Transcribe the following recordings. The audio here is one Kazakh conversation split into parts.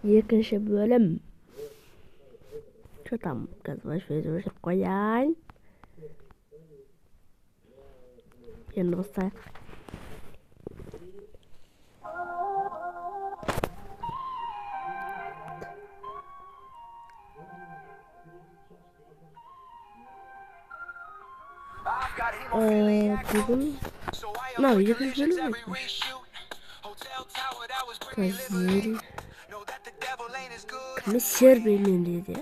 Екінші бөлім. Что там? Қазір өшіріп қояйын. Енді бастайық. Бүгін мынау екінші бөлім айтпақшы. Бразилия. Кіммен? Сербиямен деді.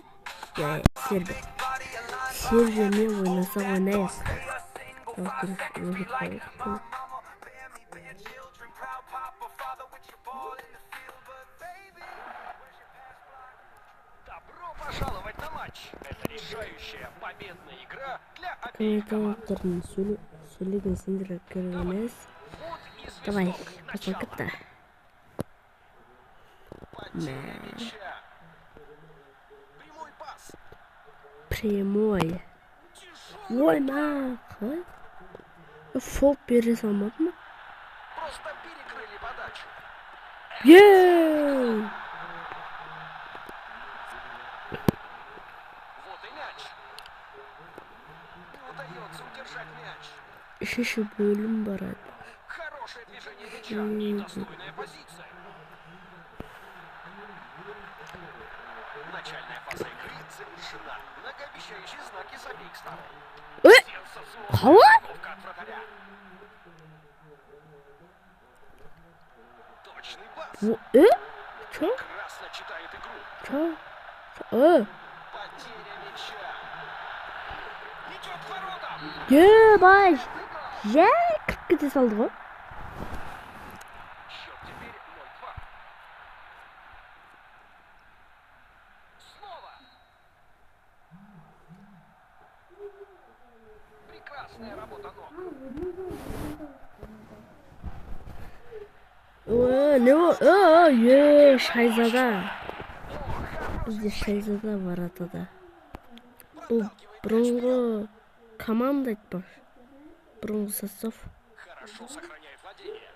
Иә, Сербия. Сербиямен ойнасақ ойнайық. Дауыс дұрыс өшіріп қояйық. Добро пожаловать на матч. Это решающая победная игра для обеих команд. Комментаторлардың сөйлеген сендер керек емес. Вот и Давай, свисток бастап начала. кетті. Потеря мяча. Прямой пас. Прямой. Тяжелый. Ой, ма, қалай? Фол бере салмады ма? Просто перекрыли подачу. Еее! Вот и мяч. Не удается удержать мяч. Үшінші бөлім барады. Хорошее движение мяча и достойная позиция. Начальная фаза игры завершена. Многообещающие знаки с обеих сторон. Ой! Сенсационная Қалай? подготовка от вратаря. Точный пас. Э? Чё? Прекрасно читает игру. Чё? Чё? Э? Потеря мяча. Идет к воротам. Ебай! Жай кіріп кете салды ғой. Счет теперь 0-2. Снова. Прекрасная работа ног. Ой, не о, е, Шайзада. Бізде Шайзада вратарда. Бұл бұрынғы команда айтпақшы. Бұрынғы состав. Хорошо сохраняет владение.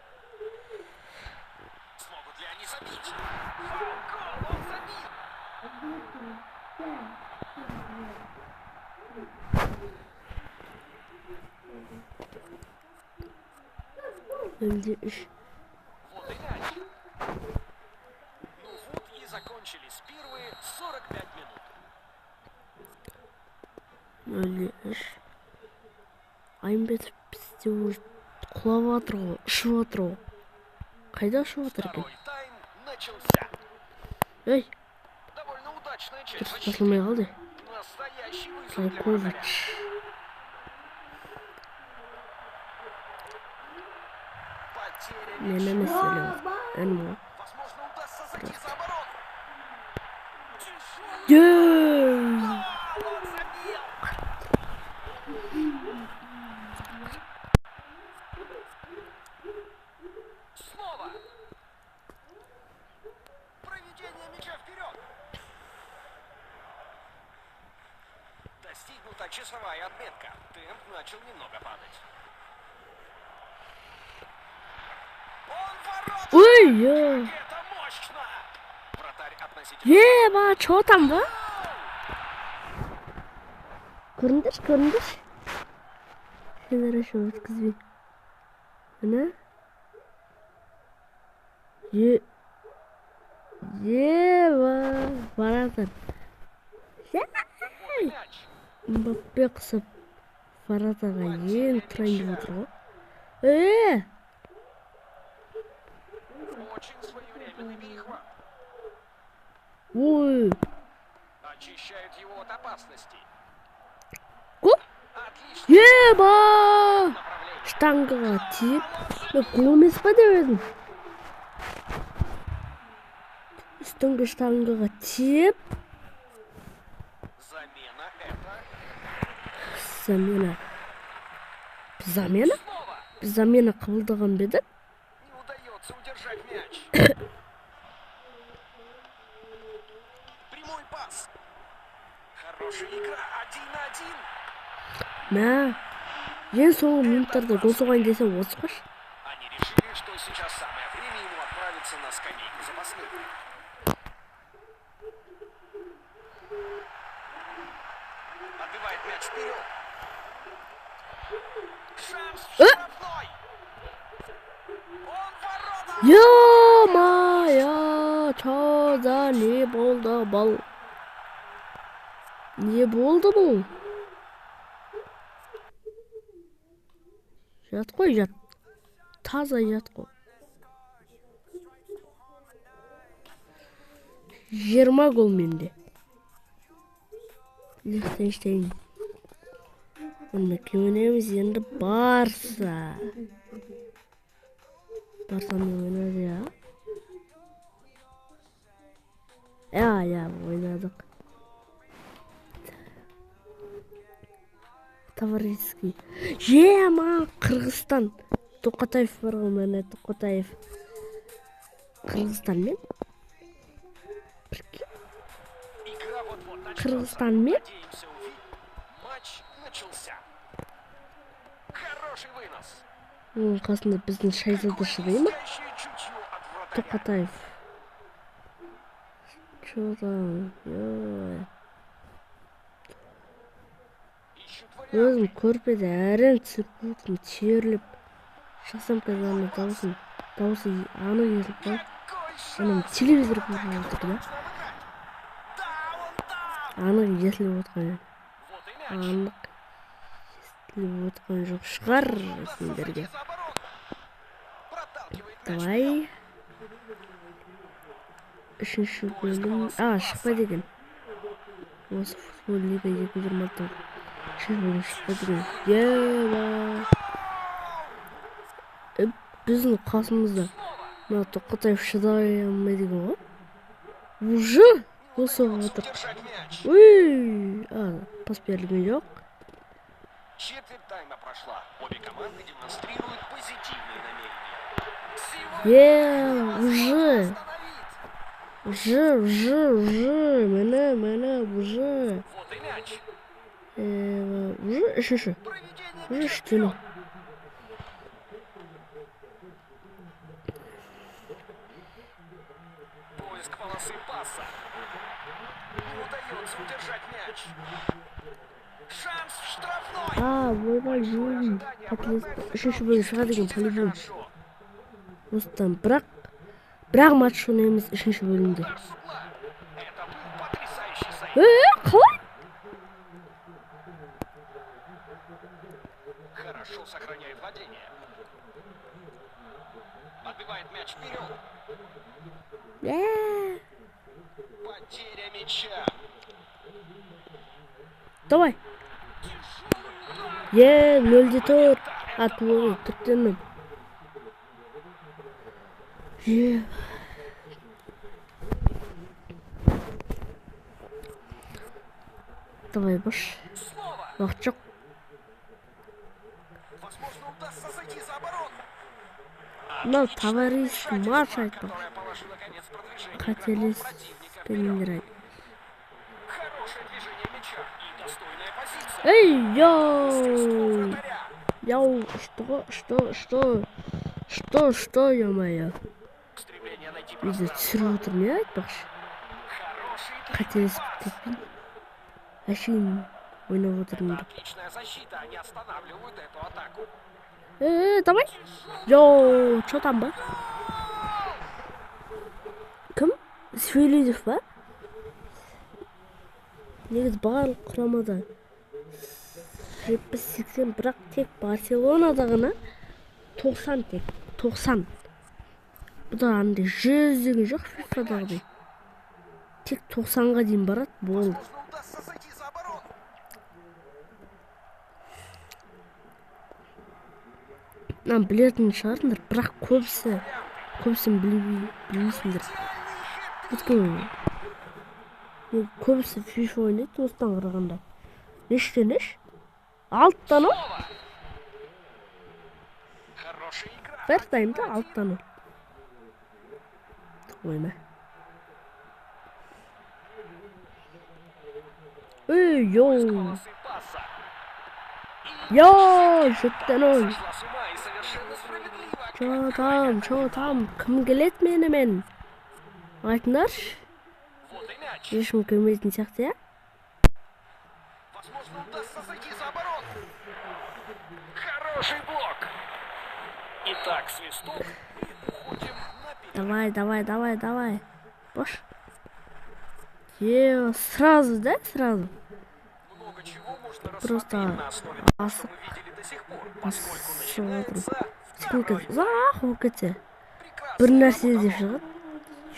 Смогут ли они забить? Вау, гол! Он забил! 0-3. Вот и мяч. Ну вот и закончились первые 45 минут. 0-3. Айымбетов бізде уже құлап жатыр ғой, ұшып жатыр ғой. Қайда ұшып жатыр екен? Второй тайм начался. Ей! Довольно удачная часть Дұрыс защиты. басылмай қалды. Настоящий вызов для вратаря. Славкович. Потеря Мен мяча. емес сөйлеп інім ғой. Возможно, удастся зайти за оборону. Тяжелый Ей! гол! Он забил! Снова! Проведение мяча вперед! Достигнута часовая отметка. Темп начал немного падать. Он в воротах! Ой, е! Как это мощно! Вратарь относительно... Еба, чё там, ба? Көріңдерші, көріңдерші. Сендер еще өткізбей. Міне. Е. Еба, вратарь. Вот и мяч. Мбаппе қысып вратарға ең тұрайын деп отыр ғой. Э! Очень своевременный перехват. Ой! Очищают его от опасностей. Гол? Отлично Еба! направление. Штангаға тиіп, мен гол емес па деп едім. Үстіңгі штангаға тиіп, Замена это. замена. Замена? Снова Біз замена қабылдаған ба едік? не удается удержать мяч. Прямой пас. Хорошая игра. 1 на 1. Мә, ең соңғы минуттарда гол соғайын десе осы қош. Они решили, что сейчас самое время ему отправиться на скамейку запасных. мяч вперед. Шанс в штрафной. Он в ворота! Ё-моё, чё за не болды бұл? Не болды бұл? Жат қой, жат. Таза жат қой. 20 гол менде. Лихтенштейн. Онымен кім ойнаймыз енді? Барса. Барсамен ойнады я. Я, ойнадық. Товарищеский. Ема, Қырғызстан. Тоқатаев бар ғой, міне Тоқатаев. Қырғызстанмен? Игра вот-вот начнется. Қырғызстанмен? Надеемся увидеть. Матч начался. Хороший вынос. Оның қасында біздің Шайзада Какое шыға ма? блестящее чутье от вратаря. Тоқатаев. Чё там? Ой. Ищут варианты. Өзім көрпеде әрең түсіріп отырмын, терлеп. Шықсам қазір ана дауысы анық естіліп қалады. Какой шанс! Анам телевизор көріп Так отыр да. это нужно обыграть. Да, он там! Анық естіліп отқан жоқ. Вот и мяч. Анық естіліп отқан жоқ шығар Удастся сендерге. зайти за оборону. Проталкивает мяч Давай. вперед. Үшінші бөлім. А, шықпайды екен. Осы футбол лига 2024. Үшінші бөлім шықпайды екен. Еба. Біздің қасымызда мына Тоқатаев шыдай алмайды екен ғой. Уже гол соғып Удается отыр. удержать мяч. Уй, а, пас берілген жоқ. Четверть тайма прошла. Обе команды демонстрируют позитивные намерения. Е, Сегодня уже. остановить. Уже, уже, уже, міне, міне, уже. Вот и мяч. Уже үшінші. Проведение Уже мяча үште нөл. вперед. Поиск полосы паса. Не удается удержать мяч. Шанс в штрафной. А, ойбай, Большое ой, ожидание. қателестім. Вратарь Үшінші сыграл бөлім шығады екен, исключительно по-любому. хорошо. Осыдан бірақ матч ойнаймыз үшінші бөлімде. Удар с угла. Это был потрясающий сейв. Қалай? Хорошо сохраняет владение. Отбивает мяч вперед. Потеря мяча. Давай. Е, нөлде төрт. А, тоғыз, төрттен нөл. Е. Давай, бош. Снова. Уақыт жоқ. Возможно, удастся зайти за оборону. Мынау Отличное товарищ вмешательство, матч айтпақ. которое положило конец продвижению игроков противника вперед. Қателеспеңдер айт. Хорошее движение мяча и достойная позиция. Эй, Мастерство йоу! вратаря. Яу, что, что, что, что, что, ё-моё. Стремление найти Үйде пространство. түсіріп отырмын, иә, айтпақшы. Хороший длинный Қателесіп пас. кетпейін. Әшейін ойнап отырмын Это деп. отличная защита, они останавливают эту атаку. Давай. Йоу, чё там ба? Кім? Свиридов ба? Негізі барлық құрамада 70-80, бірақ тек Барселонада ғана 90 тек, 90. Бұл да андай 100 деген жоқ фифадағыдай. Тек 90-ға дейін барады, болды. Возможно, удастся зайти за оборону. Мынаны білетін шығарсыңдар, бірақ көбісін білмейсіңдер. Өйткені көбісі FIFA ойнайды осыдан қарағанда. Нештен еш? Алтыдан нөл. Снова. Хорошая игра. Бір таймда алтыдан нөл. Ойма. Эй, йоу. Полосы паса. И Йоу, жетті нөл. сошла с ума и совершенно справедливо. Чё там, чё там, кім келеді менімен? Айтыңдаршы. Вот и мяч. Ешкім келмейтін сияқты, иә? Возможно, удастся зайти за оборону. Хороший блок. Итак, свисток. И уходим на перерыв. Давай, давай, давай, давай. Бош. Е, сразу, да? Сразу. Много чего можно Просто рассмотреть на основе того, что асық мы видели до сих пор, поскольку асығып отырмын. начинается Секунд второй. Ұзақ болып кетсе. Бір Прекрасная нәрсе работа деп ног. шығады.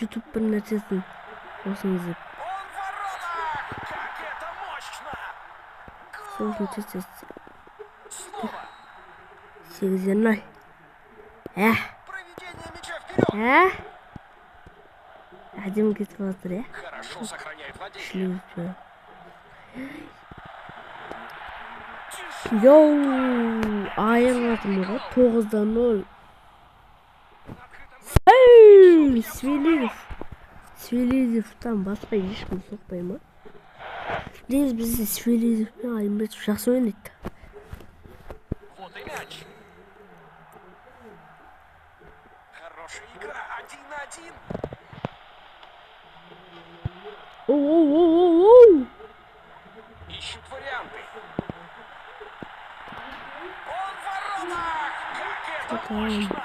Ютуб бір нәрсесін осыны іздеп. Он в воротах! Как это мощно! Сол үшін Гол! тез тез Снова 8-0. Ә, проведение мяча вперед! ә. Әдемі кетіп жатыр, иә. Хорошо сохраняет владение. Шлюпе. Тяжелый Йоу, айырып жатырмын ғой. 9-0. На открытом Эй, Свелидов. Свелидовтан басқа ешкім соқпай ма? Негізі бізде Свелидов пен Айымбетов жақсы ойнайды. Вот и мяч. Хорошая игра. 1 на 1. Оу, оу, оу, оу, оу. Ищут варианты. Он в воротах! Как это Какая? мощно! Гол!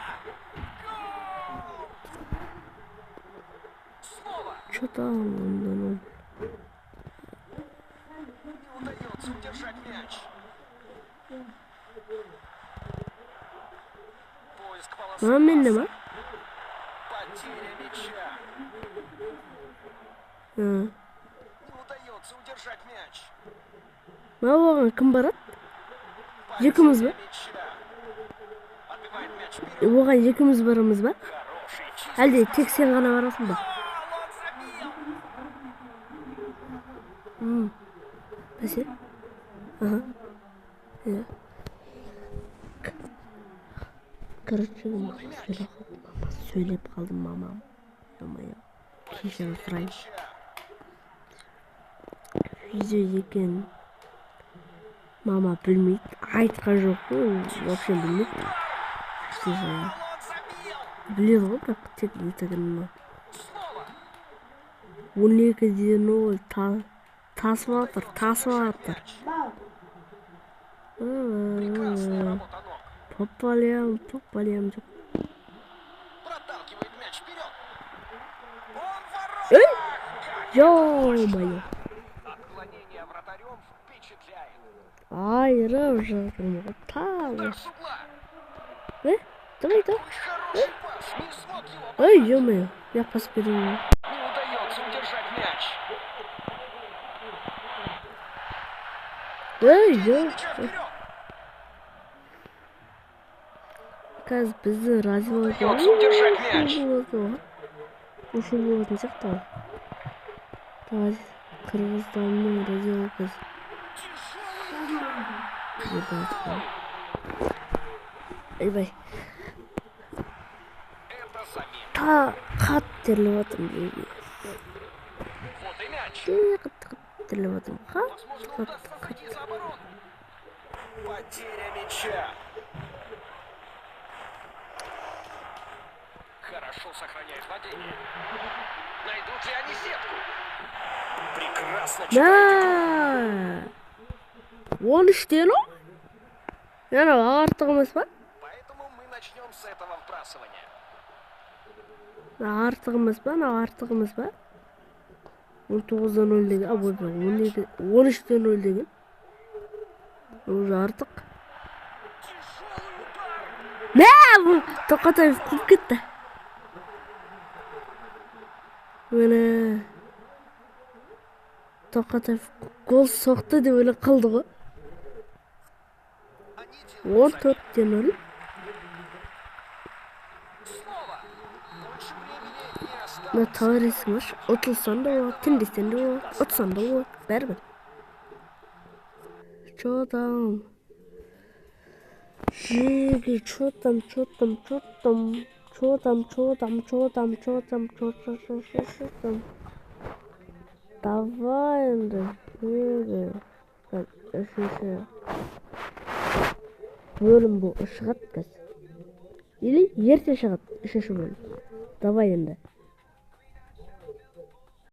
Снова Че там? 10. не удается удержать мяч. Поиск полосы Мына менде паса. ма? Потеря мяча. Ә. Не удается удержать мяч. Мына оған кім барады? Екеуміз Потеря ба? мяча. Отбивает мяч вперед. Оған екеуміз барамыз ба? Хороший чистый Әлде тек сен ғана барасың ба? гол! Он забил! Бәсе? Аха. Иә. Короче, сөйлеп қалдым, мама. Сөйлеп қалдым, мамам. Ё-моё. Кешірім сұраймын. Мяча. Видео екен мама білмейді. Айтқан жоқ қой, ол вообще білмейді. Күшті жайы. Гол! Он забил! Біледі ғой, бірақ тек Инстаграмнан. Снова! 12-0 тасып жатыр, тасып жатыр. Прекрасная работа ног. По полям, по полям деп. Проталкивает мяч вперед. Он в Эй! воротах! Как Ё-моё. Отклонение вратарем впечатляет. Айырып жатырмын ғой. Тағы. Удар с угла. Э? Давай, давай. Какой хороший пас. Не смог его Ой, ё-моё. Я пас беремін. Не удается удержать мяч. Ей, ё. Мяча вперед. Қазір бізді развивать Удается удержать мяч. болады ғой. Ушу болатын сияқты ғой. Давай, Қырғызстанның раздевалкасы. Тяжелый Ебать. Ойбай. Это замена. Та қатты терлеп жатырмын бейбі. Вот и мяч. Қатты қатты терлеп жатырмын. Қатты Возможно, қатты удастся қатты. зайти за оборону. Потеря мяча. Хорошо сохраняет владение. Найдут ли они сетку? Прекрасно читает игру. Мә! 13-те нөл? Анау артық емес па? Поэтому мы начнем с этого вбрасывания. Артық емес па? Анау артық емес па? 19-да 0 деген, а, ойбай, 12, 13-те 0 деген. Уже артық. Тяжелый удар. Мә, бұл Тоқатаев қуып кетті. Міне. Тоқатаев гол соқты деп ойлап қалды ғой. Они делают 14-те 0. Снова. Больше времени не осталось. Мына товарищің бар, ұтылсаң да болады, теңдессең де болады, ұтсаң да болады, бәрібір. Чё там? Жиги, чё там, чё там, чё там? Чё там, чё там, чё там, чё там, чё, чё, чё, чё, чё там? Давай енді, жиги. Үшінші бөлім бұл шығады қазір. Или ерте шығады үшінші бөлім. Давай енді.